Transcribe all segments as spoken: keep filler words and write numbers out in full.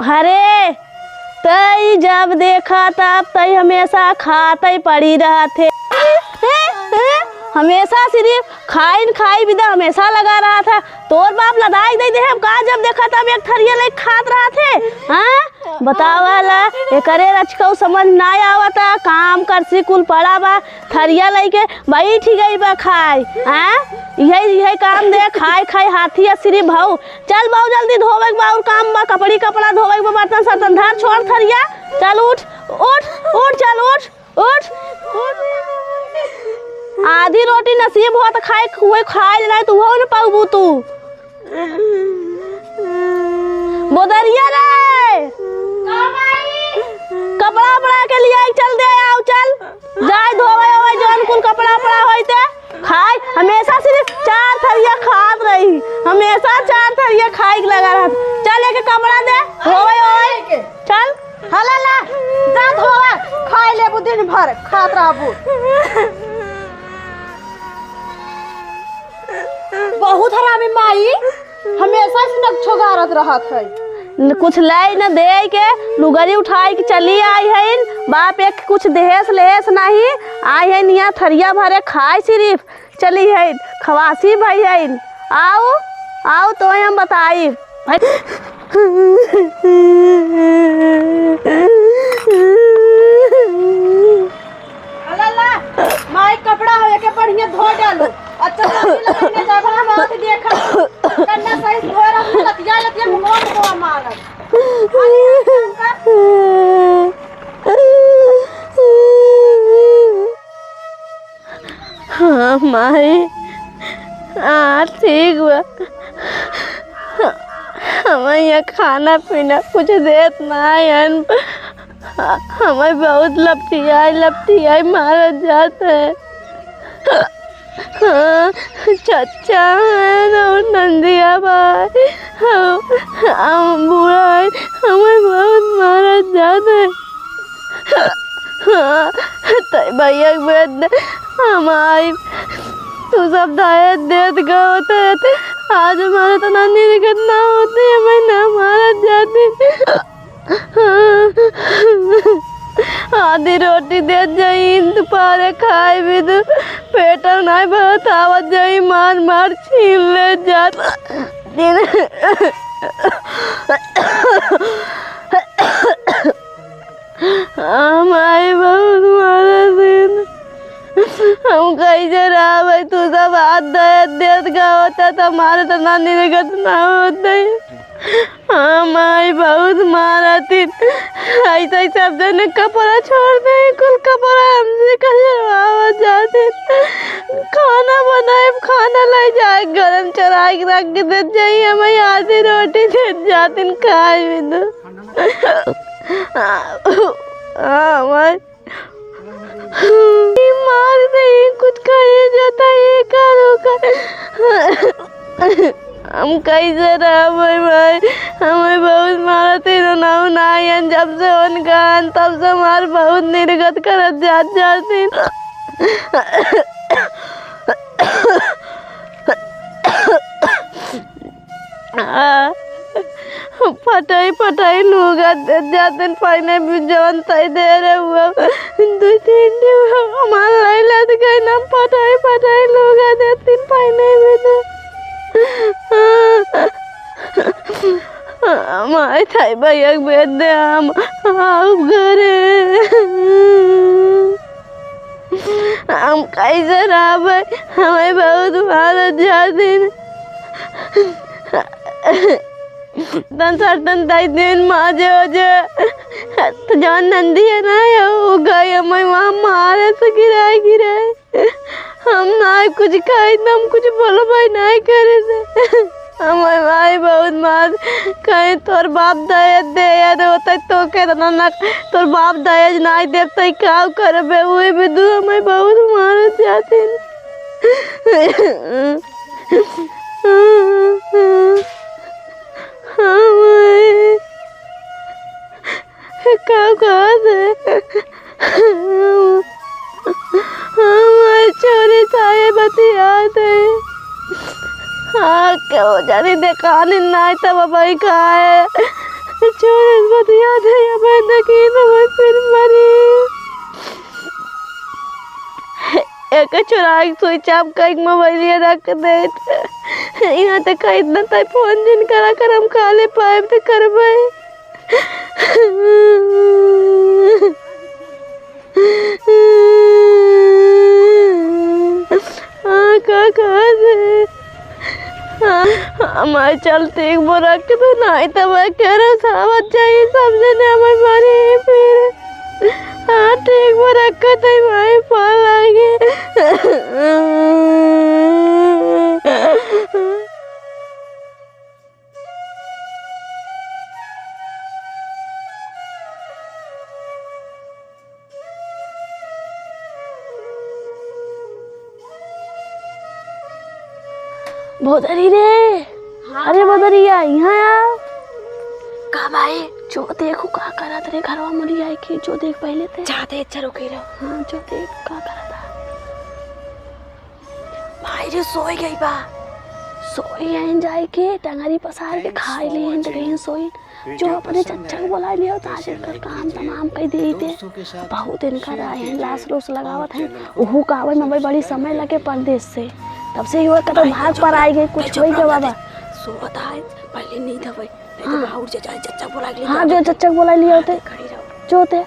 अरे, तई जब देखा तब तई हमेसा खातई पड़ी रहत है। हमेसा सिरिफ खाइन खाई बिदा हमेसा लगा रहत है। तोर बाप लदाई दे देहे का, जब देखा तब एक थरिया लइके खात रहत है। हाँ? बतावा ला, एकरे रचकऊ समझ नाहीं आवता, काम करसी कुल पड़ा बा, थरिया लइके बैठी गई बा खाए। हाँ? इहे, इहे काम दे, खाए खाए हाथी या सिरिफ भाऊ। चल बाऊ, जल्दी धोवे के बा, अउर काम बा, कपड़ी कपड़ा धोवे के बा, बर्तन सर्तन धर, छोड़ थरिया। चल उठ, उठ, उठ, चल उठ, उठ। आधी रोटी नसीब होत खाए, कोई खाए नाहीं तो उहो न पाउबू तू। बोदरिया रे, कपड़ा उपड़ा के लिए आई, चल दे आओ, चल। जाए धोवे ओवे जौन कुल कपड़ा उपड़ा होई ते। खाई, हमेसा सिरिफ चार थरिया खात रही, हमेसा चार थरिया खाई के लगा रहत। चल, एके कपड़ा दे, धोवे ओवे। चल। हला ला, जा धोवे, खाई लेबू दिन भर, खात रहबू। बहुत हरामी माई, हमेसा से नक छोगारत रहत है। न कुछ लाई न देइ के, लुगरी उठाई के चली आई हइन। बाप एक कुछ देहेस लेहेस नाहीं, आई हइन यहाँ थरिया भरे खाए सिरिफ चली हइन, खवासी भई हइन। आउ, आउ तोहे हम बताई। अल्ला, अल्ला, माई कपड़ा हो, एके बढ़िया धो डालो। अच्छा, पानी लगाने जाबा, हम आके देखा। कन्ना सही से धोए रहो, लतिया, लतिया, मुंह में मुंह मारत। हाँ, माई, हाँ, ठीक बा। हमें यहाँ खाना पीना कुछ देत नाहीं हन। हमें बहुत लपटियाई, लपटियाई मारत जात है। हाँ, चच्चा है ना, और नंदिया भाई, हम, हम बूढ़ा है, हमें बहुत मारत जात है। हाँ, तई भैया के बेद दे, हम आई। तू सब दायद देत गवत रहते, आज हमारे तो नानी दिक्कत ना होती, हमें ना मारत जाती। आधी रोटी देत जाई, दुपहरे खाए भी दो, पेटव नाहीं भरत, आवत जाई, मार मार छीन ले जात। दिन हम आई बहुत मारा दिन। हम कैसे रहा भाई, तू सब हाथ दे देत का होता तो हमारे तो नानी दिक्कत ना होते। हम आई बहुत मारा दिन। ऐसे ही सब जने कपड़ा छोड़ दे, कुल कपड़ा हमसे कचरवावत जाते। खाना बनाए, खाना ले जाए, गरम चढ़ाए के रख के देत जाई, हमें आधी रोटी देत जाते, खाए भी दो। हाँ, भाई। ई मार दे, कुछ कहे जाता है, का रोका? हम कैसे रहबै भाई? हमें बहुत मारत ही, ना, ना आयन, जब से उनका आन, तब से हमार बहुत निर्गत करत जात, जात ही। आ, फटाई फटाई लुगा दे जातिन पहिने भी जवन तई दे रहे हुआ। दुइ तीन दिन हमार लाई लद गई ना, फटाई फटाई लुगा देतिन पहिने भी दे। माई थाई भैया के बेच दे हम, आओ घरे। हम कैसे रहबै? हमें बहुत मारत जातिन। तन सर तन दाई दिन माजे ओजे। तो जौन नंदी है ना, वो गई हमें वहाँ मारे से गिराए गिराए। हम ना कुछ खाई, हम कुछ बोलबै ना करे से। हमार माई बहुत मार कहीं तोर बाप दहेज दे यार होता तो के ना, ना तोर बाप दहेज ना देते का करबे? उहे भी दू हमें बहुत मारत जाते। हाँ माई। का कहत है? हमार छोरी साये बतियात है। हाँ, केहू जानी देखानी नाई तब भाई का है। छोड़, इस बतिया दे, अब न की तो मैं फिर मरी। एक चुराई स्विच ऑफ कइके मोबाइलिया रख देत। यहाँ तक का इतना तय फोन जिन करा कर हम काले पाइब त करबै। हाँ, का कहा दे? हाँ, हमारे चलते एक बोरा के तो नाई तो मैं कह रहा सावत चाहिए, सब जने हमारे मारे हैं फिर। हाँ, ठीक बोरा के तो भाई पाल आगे। भोदरी रे, हाँ अरे भाई। भोदरिया, यहाँ आओ। का भाई? जो देखो का करत रे घरवा मुरी आए के, जो देख पहले ते। जाते अच्छा रुके रहो। हाँ, जो देख का करत है। भाई रे सोई गई बा। सोई आइन जाए के, टंगरी पसार के खाई ली, तो कहीं सोई। जो अपने चच्चा के बोलाइ लिया, तो आज इनकर काम तमाम कइ देइत। बहुत इनकर आए हैं, लास लोस लगावत हैं। उहू का आवे में भाई बड़ी समय लगे परदेस से। तब से ही वो कतौ भाग पर आइ गए, कुछ होई गवा बा। सोवत है, पहले नींद आवे। नहीं तो हाँ। बाहर से जाए, चच्चा के बोलाइ लिया। हाँ, जो चच्चा के बोलाइ लिया होते। खड़ी रहो। जो ते,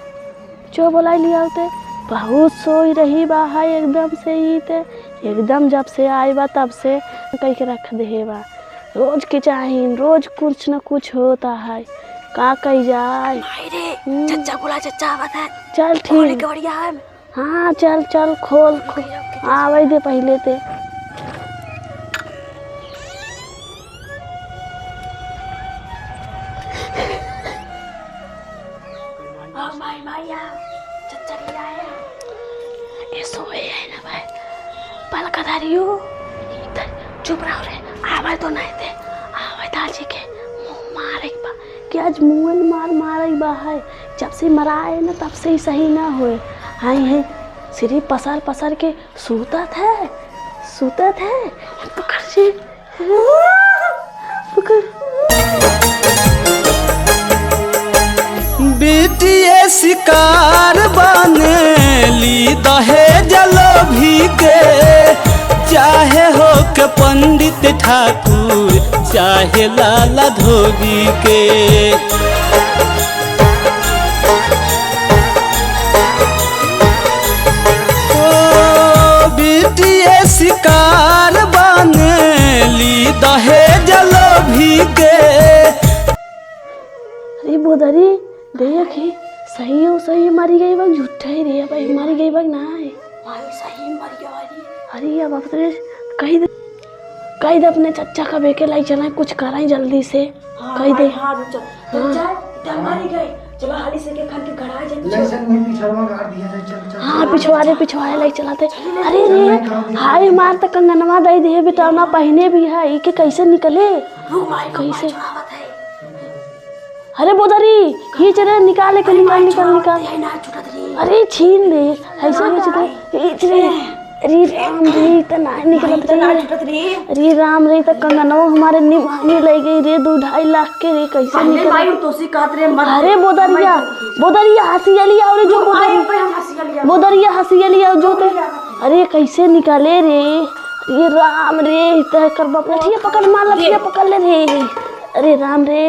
जो बोलाइ लिया होते। बहुत सोई रही बा है एकदम से ही ते। एकदम जब से आए बा तब से कइ के रख देहे बा। रोज के चाहिन, रोज कुछ न कुछ होत है, का कही जाए। माई रे, हम्म। चच्चा बोला, चच्चा आवत है। चल ठीक। कौन के बढ़िया है? हाँ, चल, चल, खोल, खोल। आवे दे पहिले ते। ओ माई, माई, आ, चच्चा के आए। ए, सोए है ना भाई, पलक धरियो। इधर चुप रहो रे, आवे तो नहीं दे, आवे दाजी के मुँह मारे के बा, कि आज मुँहन मार मारे के बा है। जब से मरा है ना, तब से ही सही ना होए। आई है, सिर्फ पसर पसर के सूतत है, सूतत है। पकड़ जी। बिटिया शिकार बनेली दहेज लोभी के, चाहे होके पंडित ठाकुर, चाहे लाला धोबी के। ओ बिटिया शिकार बनेली दहेज लोभी के। अरे बोदरी, देख ही, सही हो, सही मरी गई बा, झूठा ही रे, भाई मरी गई बा, ना है। भाई सही मरी गई। अरे अब अपने कही दे, कही दे अपने चच्चा का बेके लाई चला, कुछ कराई जल्दी से। हाँ, कही दे। हाँ, रुक जा। हाँ। चल, चल, इधर मारी गई। चलो, हाली से के खान के गड़ा जाए। ले, चल, वहीं पिछड़वा गाड़ दिया जाए, चल, चल, हाँ, चल। पिछवारे, पिछवारे लाई चलाते। चल, अरे चल, रे, चल, चल। हाय मार त कंगनवा दे दिए, बेटा, ना पहने भी है, इके कैसे निकले? रुक, माई, कैसे? माई, चुरावत है। अरे बोदरी, खींच रे, निकाले के, अरे निकाल, माई, निकाल, चुरावत निकाल। है, ना छूटत रे। अरे छीन दे, ऐसे ना नहीं छूटे। खींच रे। अरे राम रे, ई त नाहीं निकलत रे। अरे राम रे, ई त कंगनवा हमारे निमानी लइ गई रे, दू ढाई लाख के रे, कैसे निकले? अरे बोदरिया, बोदरिया हंसी अली और जो बोदरिया, बोदरिया हंसी अली और जो ते, अरे कैसे निकले रे? अरे राम रे, ई त कर बाप लठिया पकड़, मार लठिया पकड़ ले रे। अरे राम रे,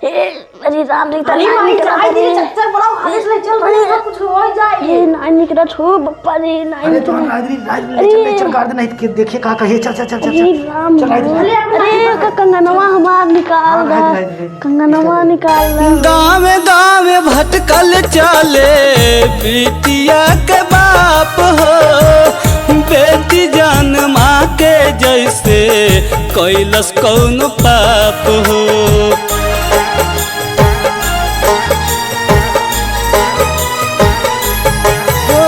ए, अरे राम रे, अरे नाहीं माई, निकलत जाए रे। दे, चच्चा बोलाओ, हाथ से ले चल रही है, कुछ हो जाए। ए, नाहीं निकलत हो, बप्पा रे, नाहीं अरे, निकलत। तो राजरी, राजरी, ले चल, ले चल, अरे। गाड़ दे, नहीं, के-, देखे का कहे, चल, चल, चल, चल, अरे चल। राम चल, राजरी। रे। अरे, का कंगनवा हमार निकाल हाँ, दा। राजरी, राजरी। कंगनवा निकाल दा। गाँव, गाँव भटकल चले बिटिया के बाप हो, बेटी जन्मा के जैसे कैलस कौन पाप हो। ओ,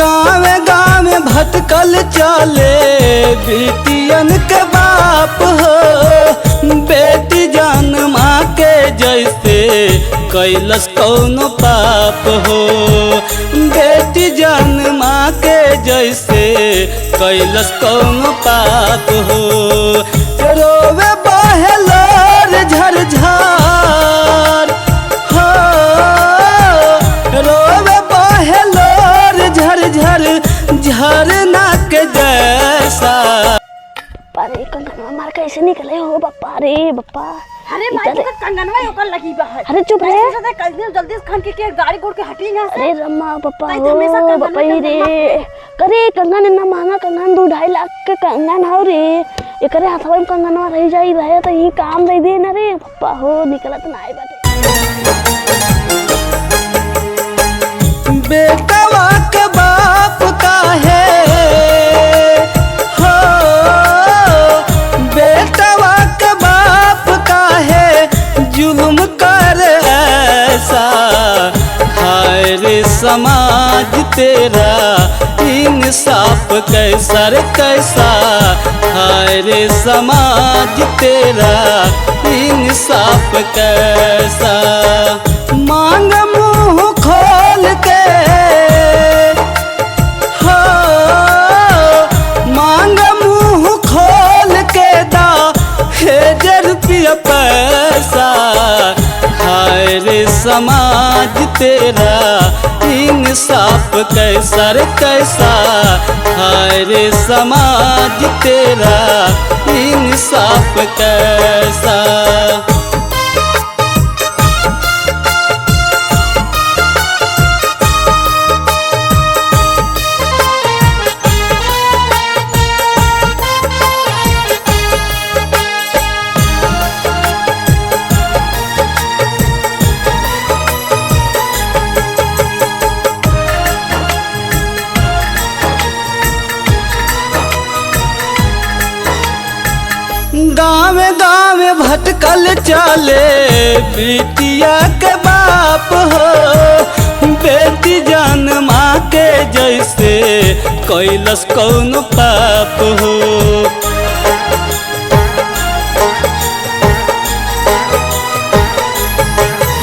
गाँव गाँव भटकल चले बिटियन के बाप हो, बेटी जन्मा के जैसे कैलस कौन पाप हो, बेटी जन्मा के जैसे कैलस कौन पाप हो। रोवे बहे लोर झरझर, झरना के जैसा। अरे कंगनवा हमार कैसे निकले हो बप्पा रे बप्पा। अरे माई, इधर तो कंगनवा ओकर लगी बा है। अरे चुप रहे। कैसे से कैसे जल्दी से खन के, के गाड़ी गोड़ के हटी यहाँ से। अरे रम्मा बप्पा नहीं तो हमेशा हो, कंगनवा बप्पा ही कंगनवा। रे। करे कंगन इतना महंगा कंगन, दो ढाई लाख के कंगन हो रे। एकरे हथवा में कंगनवा रह जाई रहे तो यही काम दे दे ना रे। पाहो निकलत नाय बाटे। बेटवा के बाप काहे, हो, बेटवा के बाप काहे जुल्म कर ऐसा। हाय रे समाज तेरा इंसाफ कैसा रे कैसा, हाय रे समाज तेरा इंसाफ कैसा। मांग मुंह खोल के, हो, मांग मुंह खोल के दा, हे जे रुपया पैसा। हाय रे समाज तेरा इंसाफ कैसा रे कैसा, हाय रे समाज तेरा इंसाफ कैसा। गाँव गाँव भटकल चले बिटिया के बाप हो, बेटी जन्मा के जैसे कैलस कौन पाप हो।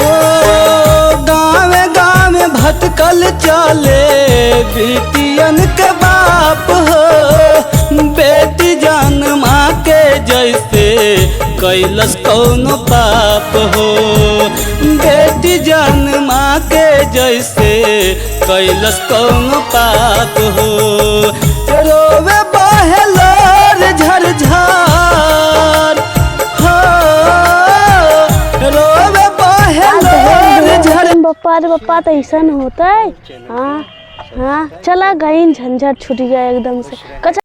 हो, गाँव गाँव भटकल चले बिटियन के बाप हो, बेटी जन्मा के जैसे कैलस कौन पाप हो, बेटी जन्मा के जैसे कैलस कौन पाप हो। रोवे बहे लोर झरझर, हो, रोवे बहे आ, दहेज लोर लेवे झर- लेकिन बप्पा रे बप्पा, तो ऐसन होता है। हाँ, हाँ, चला गईन, झंझट छूट गया एकदम से। कच-